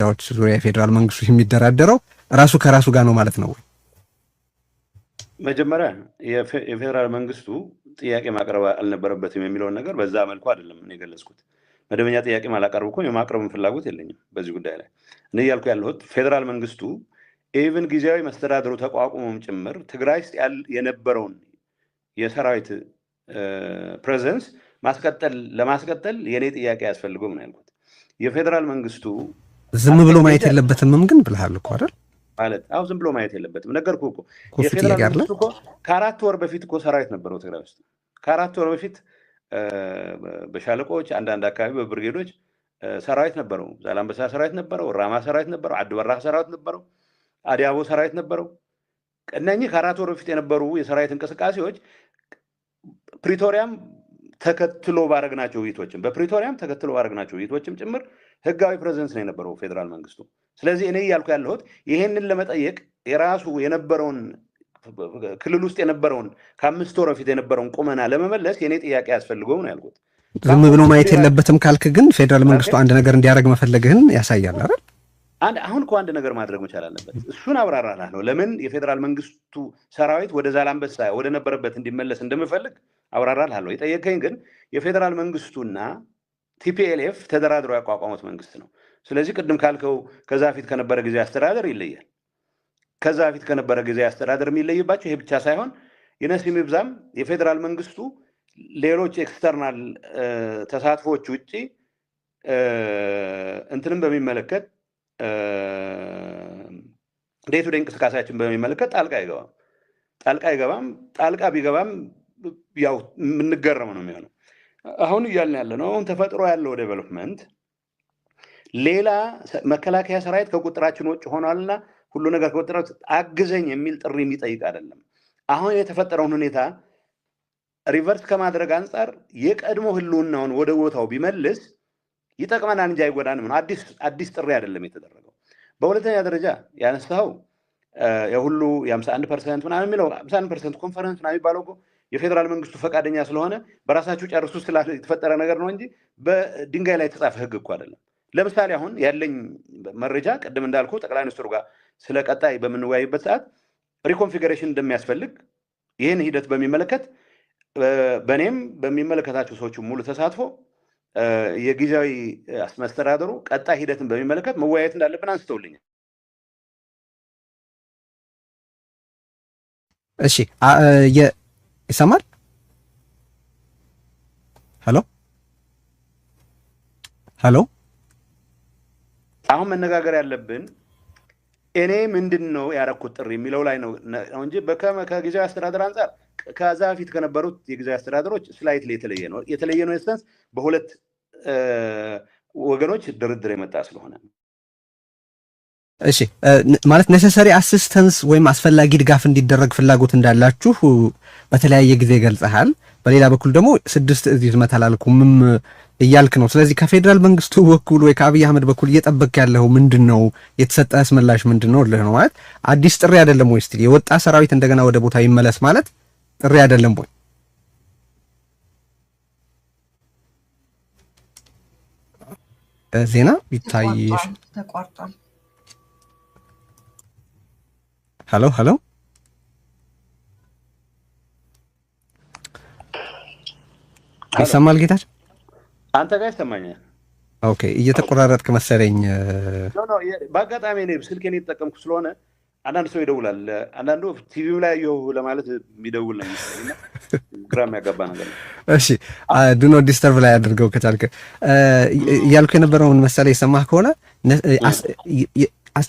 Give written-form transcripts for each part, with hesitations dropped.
ጉዳዮች ዙሪያ የፌዴራል መንግስቱ የሚደራደረው ራሱ ከራሱ ጋር ነው ማለት ነው ወይ? መጀመሪያ የፌዴራል መንግስቱ ጥያቄ ማቅረብ አልነበረበትም የሚለውን ነገር በዛ መልኩ አይደለም እኔ የገለጽኩት። መደበኛ ጥያቄ አላቀርብኩም፣ የማቅረብን ፍላጎት የለኝም በዚህ ጉዳይ ላይ። እኔ እያልኩ ያለሁት ፌዴራል መንግስቱ even ጊዜያዊ መስተዳድሩ ተቋቁሞም ጭምር ትግራይ ውስጥ የነበረውን የሰራዊት presence ማስቀጠል ለማስቀጠል የእኔ ጥያቄ አያስፈልገውም ነው ያልኩት። የፌዴራል መንግስቱ ዝም ብሎ ማየት የለበትምም ግን ብለሃል እኮ አይደል? ማለት አዎ፣ ዝም ብሎ ማየት የለበትም። ነገርኩህ እኮ። እኮ እሱ የፌዴራል ጥያቄ አይደለ? መንግስቱ እኮ ከ4 ወር በፊት እኮ ሰራዊት ነበረው ትግራይ ውስጥ። ከ4 ወር በፊት በሻለቆች፣ አንዳንድ አካባቢ በብርጌዶች ሰራዊት ነበረው። ዛላምበሳ ሰራዊት ነበረው፣ ራማ ሰራዊት ነበረው፣ አዲ በራህ ሰራዊት ነበረው፣ አዲያቦ ሰራዊት ነበረው። እነኚህ ከ4 ወር በፊት የነበሩ የሰራዊት እንቅስቃሴዎች ፕሪቶሪያም ተከትሎ ባረግናቸው ውይይቶችም፣ በፕሪቶሪያም ተከትሎ ባረግናቸው ውይይቶችም ጭምር ህጋዊ presence ነው የነበረው ፌዴራል መንግስቱ። ስለዚህ እኔ እያልኩ ያለሁት ይሄንን ለመጠየቅ የራሱ የነበረውን፣ ክልል ውስጥ የነበረውን፣ ከ5 ወር በፊት የነበረውን ቁመና ለመመለስ የእኔ ጥያቄ አያስፈልገውም ነው ያልኩት። ዝም ብሎ ማየት የለበትም ካልክ ግን ፌዴራል መንግስቱ አንድ ነገር እንዲያደርግ መፈለግህን ያሳያል አይደል? አንድ አሁን እኮ አንድ ነገር ማድረግ መቻል አለበት። እሱን አብራራላለሁ። ለምን የፌዴራል መንግስቱ ሰራዊት ወደ ዛላምበሳ ወደ ነበረበት እንዲመለስ እንደምፈልግ አብራራላለሁ። የጠየቀኝ ግን የፌዴራል መንግስቱና TPLF ተደራድረው ያቋቋሙት መንግስት ነው። ስለዚህ ቅድም ካልከው ከዛ በፊት ከነበረ ጊዜ አስተዳደር ይለያል። ከዛ በፊት ከነበረ ጊዜ አስተዳደር የሚለይባቸው ይሄ ብቻ ሳይሆን ይነስም ይብዛም የፌዴራል መንግስቱ ሌሎች external ተሳትፎዎች ውጭ እንትንም በሚመለከት፣ day to day እንቅስቃሴያችን በሚመለከት ጣልቃ አይገባም። ጣልቃ አይገባም። ጣልቃ ቢገባም ያው የምንገረመው ነው የሚሆነው። አሁን እያልን ያለ ነው፣ አሁን ተፈጥሮ ያለው development ሌላ መከላከያ ሰራዊት ከቁጥጥራችን ውጭ ሆኗልና ሁሉ ነገር ከቁጥጥራችን አግዘኝ የሚል ጥሪ የሚጠይቅ አይደለም። አሁን የተፈጠረውን ሁኔታ reverse ከማድረግ አንጻር የቀድሞ ህልውናውን ወደ ቦታው ቢመልስ ይጠቅመናል እንጂ አይጎዳንም ነው። አዲስ ጥሪ አይደለም የተደረገው። በሁለተኛ ደረጃ ያነሳኸው የሁሉ የ51% ምናምን የሚለው፣ 51% ኮንፈረንስ ምናምን የሚባለው እኮ የፌዴራል መንግስቱ ፈቃደኛ ስለሆነ በራሳችሁ ጨርሱ ስላለ የተፈጠረ ነገር ነው እንጂ በድንጋይ ላይ የተጻፈ ህግ እኮ አይደለም። ለምሳሌ አሁን ያለኝ መረጃ ቅድም እንዳልኩ ጠቅላይ ሚኒስትሩ ጋር ስለ ቀጣይ በምንወያይበት ሰዓት reconfiguration እንደሚያስፈልግ ይህን ሂደት በሚመለከት በእኔም በሚመለከታቸው ሰዎች ሙሉ ተሳትፎ የጊዜያዊ መስተዳደሩ ቀጣይ ሂደትን በሚመለከት መወያየት እንዳለብን አንስተውልኛል። እሺ፣ ይሰማል? Hello hello። አሁን መነጋገር ያለብን እኔ ምንድን ነው ያረኩት ጥሪ የሚለው ላይ ነው እንጂ ከጊዜያዊ አስተዳደር አንጻር ከዛ በፊት ከነበሩት የጊዜያዊ አስተዳደሮች slightly የተለየ ነው። የተለየ ነው in a sense በሁለት ወገኖች ድርድር የመጣ ስለሆነ። እሺ፣ ማለት necessary assistance ወይም አስፈላጊ ድጋፍ እንዲደረግ ፍላጎት እንዳላችሁ በተለያየ ጊዜ ገልጸሃል። በሌላ በኩል ደግሞ ስድስት እዝ ይዝመት አላልኩምም እያልክ ነው። ስለዚህ ከፌዴራል መንግስቱ በኩል ወይ ከአብይ አህመድ በኩል እየጠበቅ ያለው ምንድን ነው? የተሰጠህስ ምላሽ ምንድን ነው ልህ ነው። ማለት አዲስ ጥሪ አይደለም ወይ? Still የወጣ ሰራዊት እንደገና ወደ ቦታ ይመለስ ማለት ጥሪ አይደለም ወይ? ዜና ይታይሽ። ተቋርጧል። Hello hello፣ ይሰማል ጌታቸው? አንተ ጋር ይሰማኛል። Okay፣ እየተቆራረጥክ መሰለኝ። No፣ በአጋጣሚ እኔ ስልኬን የተጠቀምኩ ስለሆነ አንዳንድ ሰው ይደውላል። አንዳንዱ ቲቪው ላይ ያየሁ ለማለት የሚደውል ነው የሚመስለኝ እና ግራ የሚያጋባ ነገር ነው። እሺ፣ do not disturb ላይ አድርገው ከቻልክ። እያልኩ የነበረውን መሰለኝ የሰማህ ከሆነ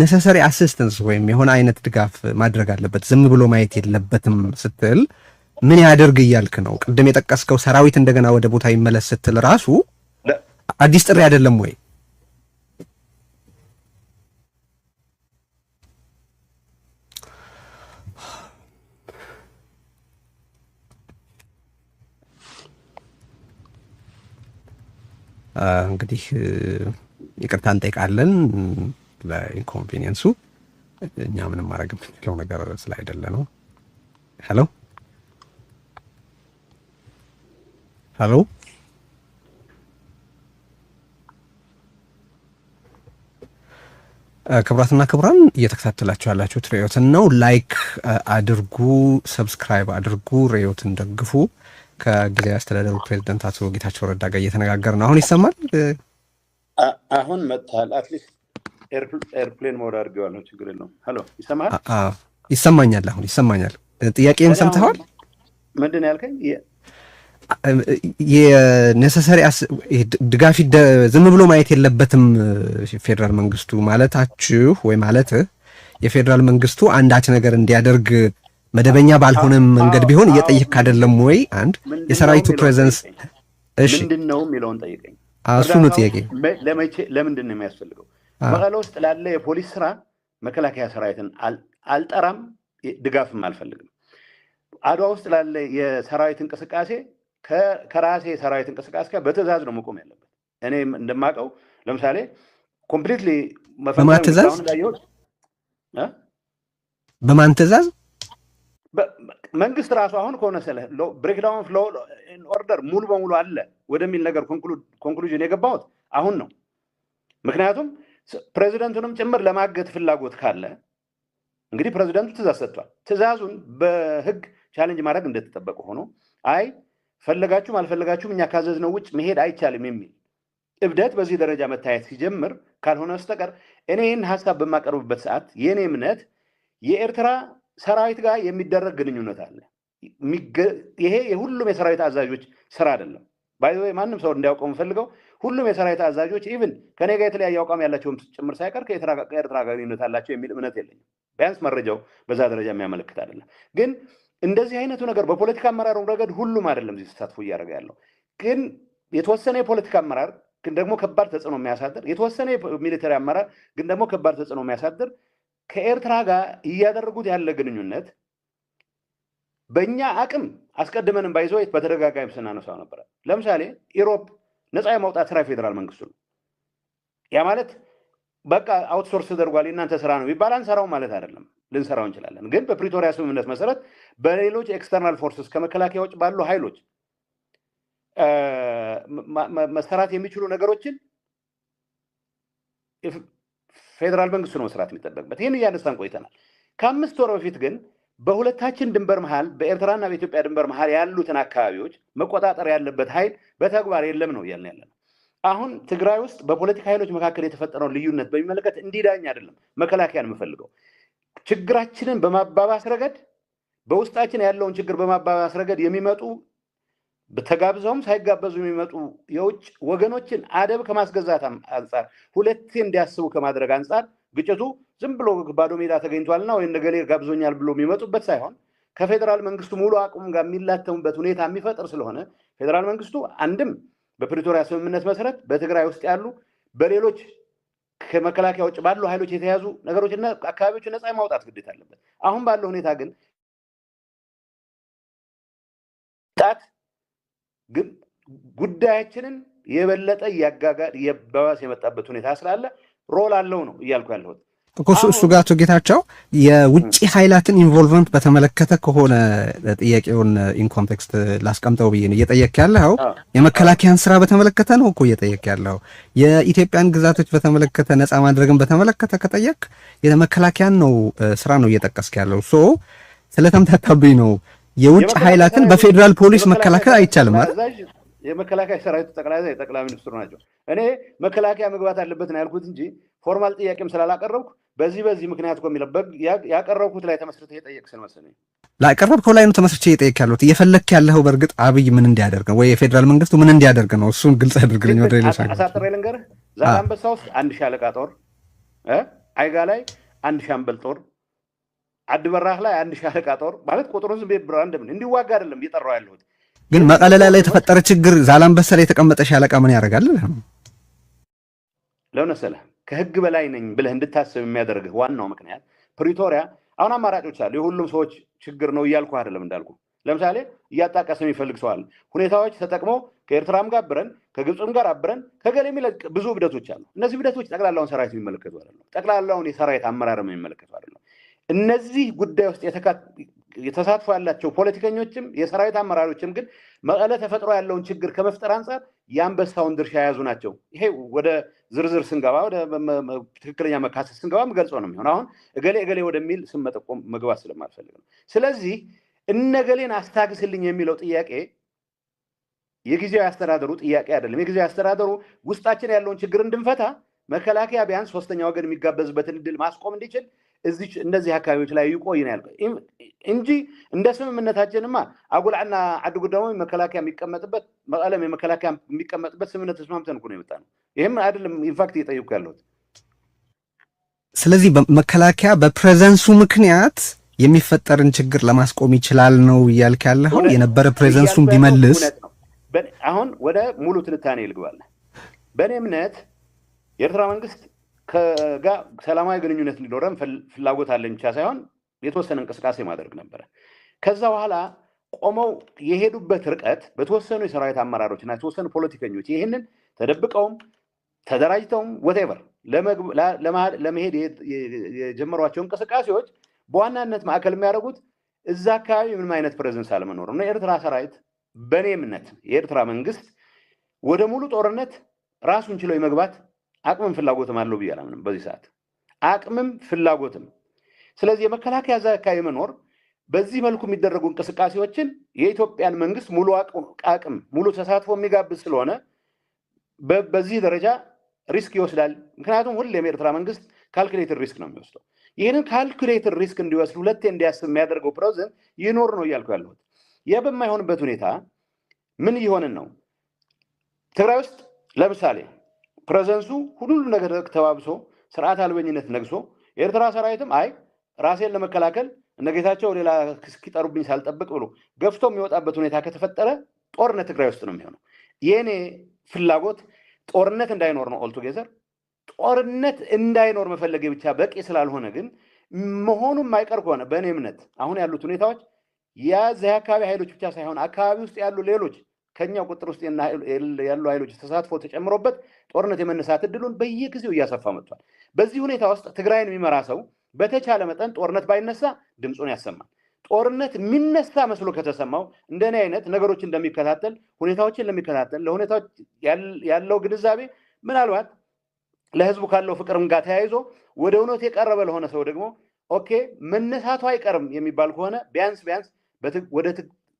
necessary assistance ወይም የሆነ አይነት ድጋፍ ማድረግ አለበት፣ ዝም ብሎ ማየት የለበትም ስትል ምን ያደርግ እያልክ ነው? ቅድም የጠቀስከው ሰራዊት እንደገና ወደ ቦታ ይመለስ ስትል ራሱ አዲስ ጥሪ አይደለም ወይ? እንግዲህ ይቅርታ እንጠይቃለን ለ inconvenience ኡ። እኛ ምንም ማድረግ የምንችለው ነገር ስላይደለ ነው። Hello hello፣ ክቡራትና ክቡራን፣ እየተከታተላችሁ ያላችሁት ርዕዮትን ነው። Like አድርጉ፣ subscribe አድርጉ፣ ርዕዮትን ደግፉ። ከጊዜያዊ አስተዳደሩ ፕሬዚደንት አቶ ጌታቸው ረዳ ጋር እየተነጋገርን ነው። አሁን ይሰማል? አሁን መጥተሃል። At least airplane mode አድርጌዋለሁ። ችግር የለውም። Hello፣ ይሰማሃል? ይሰማኛል። አሁን ይሰማኛል። ጥያቄን ሰምተዋል? ምንድን ነው ያልከኝ? የ necessary ድጋፍ ዝም ብሎ ማየት የለበትም ፌዴራል መንግስቱ ማለታችሁ ወይ ማለት የፌዴራል መንግስቱ አንዳች ነገር እንዲያደርግ መደበኛ ባልሆነም መንገድ ቢሆን እየጠየክ አይደለም ወይ? አንድ የሰራዊቱ presence እሺ፣ ምንድን ነው የሚለውን ጠይቀኝ። እሱ ነው ጥያቄ። ለምንድን ነው የሚያስፈልገው? መቀለ ውስጥ ላለ የፖሊስ ስራ መከላከያ ሰራዊትን አልጠራም፣ ድጋፍም አልፈልግም። አድዋ ውስጥ ላለ የሰራዊት እንቅስቃሴ ከራሴ የሰራዊት እንቅስቃሴ ጋር በትዕዛዝ ነው መቆም ያለበት። እኔ እንደማውቀው ለምሳሌ completely በማን ትዕዛዝ? በማን ትዕዛዝ? መንግስት ራሱ አሁን ከሆነ ስለ breakdown of law order ሙሉ በሙሉ አለ ወደሚል ነገር conclusion የገባሁት አሁን ነው። ምክንያቱም ፕሬዚደንቱንም ጭምር ለማገት ፍላጎት ካለ እንግዲህ ፕሬዚደንቱ ትእዛዝ ሰጥቷል። ትእዛዙን በህግ challenge ማድረግ እንደተጠበቀ ሆኖ፣ አይ ፈለጋችሁም አልፈለጋችሁም እኛ ካዘዝነው ውጭ መሄድ አይቻልም የሚል እብደት በዚህ ደረጃ መታየት ሲጀምር ካልሆነ በስተቀር፣ እኔ ይህን ሀሳብ በማቀርብበት ሰዓት የእኔ እምነት የኤርትራ ሰራዊት ጋር የሚደረግ ግንኙነት አለ። ይሄ የሁሉም የሰራዊት አዛዦች ስራ አይደለም። By the way፣ ማንም ሰው እንዲያውቀው የምፈልገው ሁሉም የሰራዊት አዛዦች even ከኔ ጋር የተለያየ አቋም ያላቸውም ጭምር ሳይቀር ከኤርትራ ጋር ግንኙነት አላቸው የሚል እምነት የለኝም። ቢያንስ መረጃው በዛ ደረጃ የሚያመለክት አይደለም። ግን እንደዚህ አይነቱ ነገር በፖለቲካ አመራሩ ረገድ ሁሉም አይደለም እዚህ ተሳትፎ እያደረገ ያለው፣ ግን የተወሰነ የፖለቲካ አመራር ግን ደግሞ ከባድ ተጽዕኖ የሚያሳድር፣ የተወሰነ የ military አመራር ግን ደግሞ ከባድ ተጽዕኖ የሚያሳድር ከኤርትራ ጋር እያደረጉት ያለ ግንኙነት በእኛ አቅም አስቀድመንም by the way በተደጋጋሚ ስናነሳው ነበረ። ለምሳሌ ኢሮብ ነፃ የማውጣት ስራ የፌዴራል መንግስቱ ነው። ያ ማለት በቃ outsource ተደርጓል፣ የእናንተ ስራ ነው ቢባል አንሰራውም ማለት አይደለም። ልንሰራው እንችላለን። ግን በፕሪቶሪያ ስምምነት መሰረት በሌሎች external forces ከመከላከያ ውጭ ባሉ ኃይሎች መሰራት የሚችሉ ነገሮችን ፌዴራል መንግስቱ ነው መስራት የሚጠበቅበት። ይህን እያነሳን ቆይተናል። ከ5 ወር በፊት ግን በሁለታችን ድንበር መሃል፣ በኤርትራና በኢትዮጵያ ድንበር መሃል ያሉትን አካባቢዎች መቆጣጠር ያለበት ኃይል በተግባር የለም ነው እያልን ያለ ነው። አሁን ትግራይ ውስጥ በፖለቲካ ኃይሎች መካከል የተፈጠረውን ልዩነት በሚመለከት እንዲዳኝ አይደለም መከላከያን የምፈልገው። ችግራችንን በማባባስ ረገድ፣ በውስጣችን ያለውን ችግር በማባባስ ረገድ የሚመጡ፣ ተጋብዘውም ሳይጋበዙ የሚመጡ የውጭ ወገኖችን አደብ ከማስገዛት አንጻር፣ ሁለቴ እንዲያስቡ ከማድረግ አንጻር፣ ግጭቱ ዝም ብሎ ባዶ ሜዳ ተገኝቷልና ወይም ነገሌ ጋብዞኛል ብሎ የሚመጡበት ሳይሆን ከፌዴራል መንግስቱ ሙሉ አቅሙ ጋር የሚላተሙበት ሁኔታ የሚፈጥር ስለሆነ፣ ፌዴራል መንግስቱ አንድም በፕሪቶሪያ ስምምነት መሰረት በትግራይ ውስጥ ያሉ በሌሎች ከመከላከያ ውጭ ባሉ ኃይሎች የተያዙ ነገሮችና አካባቢዎችን ነፃ የማውጣት ግዴታ አለበት። አሁን ባለው ሁኔታ ግን ጣት ግን ጉዳያችንን የበለጠ እያባባሰ የመጣበት ሁኔታ ስላለ role አለው ነው እያልኩ ያለሁት። እኮ እሱ ጋር አቶ ጌታቸው፣ የውጭ ኃይላትን involvement በተመለከተ ከሆነ ጥያቄውን in context ላስቀምጠው ብዬ ነው እየጠየክ ያለኸው። የመከላከያን ስራ በተመለከተ ነው እኮ እየጠየክ ያለኸው። የኢትዮጵያን ግዛቶች በተመለከተ፣ ነፃ ማድረግን በተመለከተ ከጠየቅ የመከላከያን ነው ስራ ነው እየጠቀስክ ያለው። So ስለተምታታብኝ ነው። የውጭ ኃይላትን በፌዴራል ፖሊስ መከላከል አይቻልም ማለት የመከላከያ ሰራዊቱ ጠቅላይ አዛዥ ጠቅላይ ሚኒስትሩ ናቸው። እኔ መከላከያ መግባት አለበት ነው ያልኩት እንጂ formal ጥያቄም ስላላቀረብኩ በዚህ በዚህ ምክንያት እኮ የሚለው ያቀረብኩት ላይ ተመስርተህ የጠየቅ ስለመሰለኝ። ላቀረብከው ላይ ነው ተመስርቼ እየጠየቅ ያለሁት። እየፈለግክ ያለኸው በእርግጥ አብይ ምን እንዲያደርግ ነው ወይ የፌዴራል መንግስቱ ምን እንዲያደርግ ነው? እሱን ግልጽ አድርግልኝ። ወደ ሌሎች አሳጥሬ ልንገርህ። ዛላምበሳ ውስጥ አንድ ሻለቃ ጦር፣ አይጋ ላይ አንድ ሻምበል ጦር፣ አድበራህ ላይ አንድ ሻለቃ ጦር፣ ማለት ቁጥሩን ዝም ብዬ random እንዲዋጋ አይደለም እየጠራው ያለሁት። ግን መቀለ ላይ የተፈጠረ ችግር ዛላምበሳ ላይ የተቀመጠ ሻለቃ ምን ያደርጋል? ለምን መሰለህ? ከህግ በላይ ነኝ ብለህ እንድታስብ የሚያደርግህ ዋናው ምክንያት ፕሪቶሪያ አሁን አማራጮች አሉ። የሁሉም ሰዎች ችግር ነው እያልኩ አይደለም። እንዳልኩ ለምሳሌ እያጣቀሰ የሚፈልግ ሰው አለ። ሁኔታዎች ተጠቅሞ ከኤርትራም ጋር አብረን፣ ከግብፅም ጋር አብረን፣ ከገሌ የሚለቅ ብዙ እብደቶች አሉ። እነዚህ እብደቶች ጠቅላላውን ሰራዊት የሚመለከቱ አይደለም። ጠቅላላውን የሰራዊት አመራር የሚመለከቱ አይደለም። እነዚህ ጉዳይ ውስጥ ተሳትፎ ያላቸው ፖለቲከኞችም የሰራዊት አመራሮችም ግን መቀለ ተፈጥሮ ያለውን ችግር ከመፍጠር አንጻር የአንበሳውን ድርሻ የያዙ ናቸው። ይሄ ወደ ዝርዝር ስንገባ፣ ወደ ትክክለኛ መካሰስ ስንገባ ገልጾ ነው የሚሆን። አሁን እገሌ እገሌ ወደሚል ስም መጠቆም መግባት ስለማልፈልግ ነው። ስለዚህ እነገሌን አስታግስልኝ የሚለው ጥያቄ የጊዜያዊ አስተዳደሩ ጥያቄ አይደለም። የጊዜያዊ አስተዳደሩ ውስጣችን ያለውን ችግር እንድንፈታ፣ መከላከያ ቢያንስ ሶስተኛ ወገን የሚጋበዝበትን እድል ማስቆም እንዲችል እዚህ እነዚህ አካባቢዎች ላይ ይቆይ ነው ያልከው እንጂ እንደ ስምምነታችንማ አጉልዕና ዓዲ ጉዳሙ መከላከያ የሚቀመጥበት፣ መቀለም የመከላከያ የሚቀመጥበት ስምምነት ተስማምተን እኮ ነው የመጣ ነው። ይህም አይደለም in fact እየጠየኩ ያለሁት። ስለዚህ መከላከያ በ presence ኡ ምክንያት የሚፈጠርን ችግር ለማስቆም ይችላል ነው እያልክ ያለኸው? የነበረ presence ኡን ቢመልስ። አሁን ወደ ሙሉ ትንታኔ ልግባለ። በእኔ እምነት የኤርትራ መንግስት ጋር ሰላማዊ ግንኙነት እንዲኖረን ፍላጎት አለኝ ብቻ ሳይሆን የተወሰነ እንቅስቃሴ ማድረግ ነበረ። ከዛ በኋላ ቆመው የሄዱበት ርቀት በተወሰኑ የሰራዊት አመራሮች እና የተወሰኑ ፖለቲከኞች ይህንን ተደብቀውም ተደራጅተውም whatever ለመሄድ የጀመሯቸው እንቅስቃሴዎች በዋናነት ማዕከል የሚያደርጉት እዛ አካባቢ ምንም አይነት presence አለመኖር ነው። የኤርትራ ሰራዊት፣ በእኔ እምነት የኤርትራ መንግስት ወደ ሙሉ ጦርነት ራሱን ችሎ የመግባት አቅምም ፍላጎትም አለው ብዬ አላምንም በዚህ ሰዓት፣ አቅምም ፍላጎትም። ስለዚህ የመከላከያ እዛ አካባቢ መኖር በዚህ መልኩ የሚደረጉ እንቅስቃሴዎችን የኢትዮጵያን መንግስት ሙሉ አቅም፣ ሙሉ ተሳትፎ የሚጋብዝ ስለሆነ በዚህ ደረጃ risk ይወስዳል። ምክንያቱም ሁሌም የኤርትራ መንግስት calculated risk ነው የሚወስደው። ይህንን calculated risk እንዲወስድ፣ ሁለቴ እንዲያስብ የሚያደርገው presence ይኖር ነው እያልኩ ያለሁት። ይህ በማይሆንበት ሁኔታ ምን እየሆንን ነው? ትግራይ ውስጥ ለምሳሌ presence ኡ ሁሉ ነገር ተባብሶ፣ ስርዓት አልበኝነት ነግሶ፣ የኤርትራ ሰራዊትም አይ ራሴን ለመከላከል እነ ጌታቸው ሌላ እስኪጠሩብኝ ሳልጠብቅ ብሎ ገፍቶ የሚወጣበት ሁኔታ ከተፈጠረ ጦርነት ትግራይ ውስጥ ነው የሚሆነው። የእኔ ፍላጎት ጦርነት እንዳይኖር ነው altogether። ጦርነት እንዳይኖር መፈለጌ ብቻ በቂ ስላልሆነ ግን መሆኑ የማይቀር ከሆነ፣ በእኔ እምነት አሁን ያሉት ሁኔታዎች የዚህ አካባቢ ኃይሎች ብቻ ሳይሆን አካባቢ ውስጥ ያሉ ሌሎች ከኛው ቁጥጥር ውስጥ ያሉ ኃይሎች ተሳትፎ ተጨምሮበት ጦርነት የመነሳት እድሉን በየጊዜው እያሰፋ መጥቷል። በዚህ ሁኔታ ውስጥ ትግራይን የሚመራ ሰው በተቻለ መጠን ጦርነት ባይነሳ ድምፁን ያሰማል። ጦርነት የሚነሳ መስሎ ከተሰማው እንደኔ አይነት ነገሮች እንደሚከታተል፣ ሁኔታዎችን ለሚከታተል፣ ለሁኔታዎች ያለው ግንዛቤ ምናልባት ለህዝቡ ካለው ፍቅርም ጋር ተያይዞ ወደ እውነት የቀረበ ለሆነ ሰው ደግሞ okay መነሳቱ አይቀርም የሚባል ከሆነ ቢያንስ ቢያንስ ወደ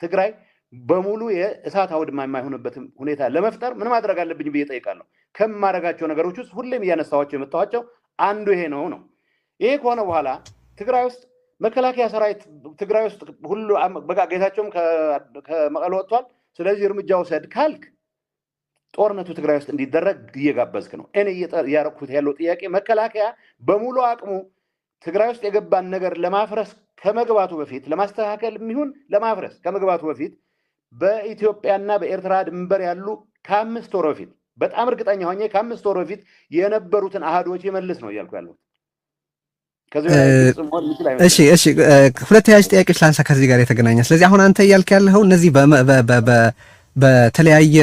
ትግራይ በሙሉ የእሳት አውድማ የማይሆንበትም ሁኔታ ለመፍጠር ምን ማድረግ አለብኝ ብዬ እጠይቃለሁ። ከማደርጋቸው ነገሮች ውስጥ ሁሌም እያነሳኋቸው የመጣኋቸው አንዱ ይሄ ነው ነው። ይሄ ከሆነ በኋላ ትግራይ ውስጥ መከላከያ ሰራዊት፣ ትግራይ ውስጥ ሁሉ በቃ ጌታቸውም ከመቀለ ወጥቷል፣ ስለዚህ እርምጃ ውሰድ ካልክ ጦርነቱ ትግራይ ውስጥ እንዲደረግ እየጋበዝክ ነው። እኔ እያረኩት ያለው ጥያቄ መከላከያ በሙሉ አቅሙ ትግራይ ውስጥ የገባን ነገር ለማፍረስ ከመግባቱ በፊት፣ ለማስተካከል የሚሆን ለማፍረስ ከመግባቱ በፊት፣ በኢትዮጵያና በኤርትራ ድንበር ያሉ ከ5 ወር በፊት፣ በጣም እርግጠኛ ሆኜ ከ5 ወር በፊት የነበሩትን አሃዶች የመልስ ነው እያልኩ ያለሁት። እሺ፣ ሁለት ተያያዥ ጥያቄዎች ላንሳ ከዚህ ጋር የተገናኘ። ስለዚህ አሁን አንተ እያልክ ያለኸው እነዚህ በተለያየ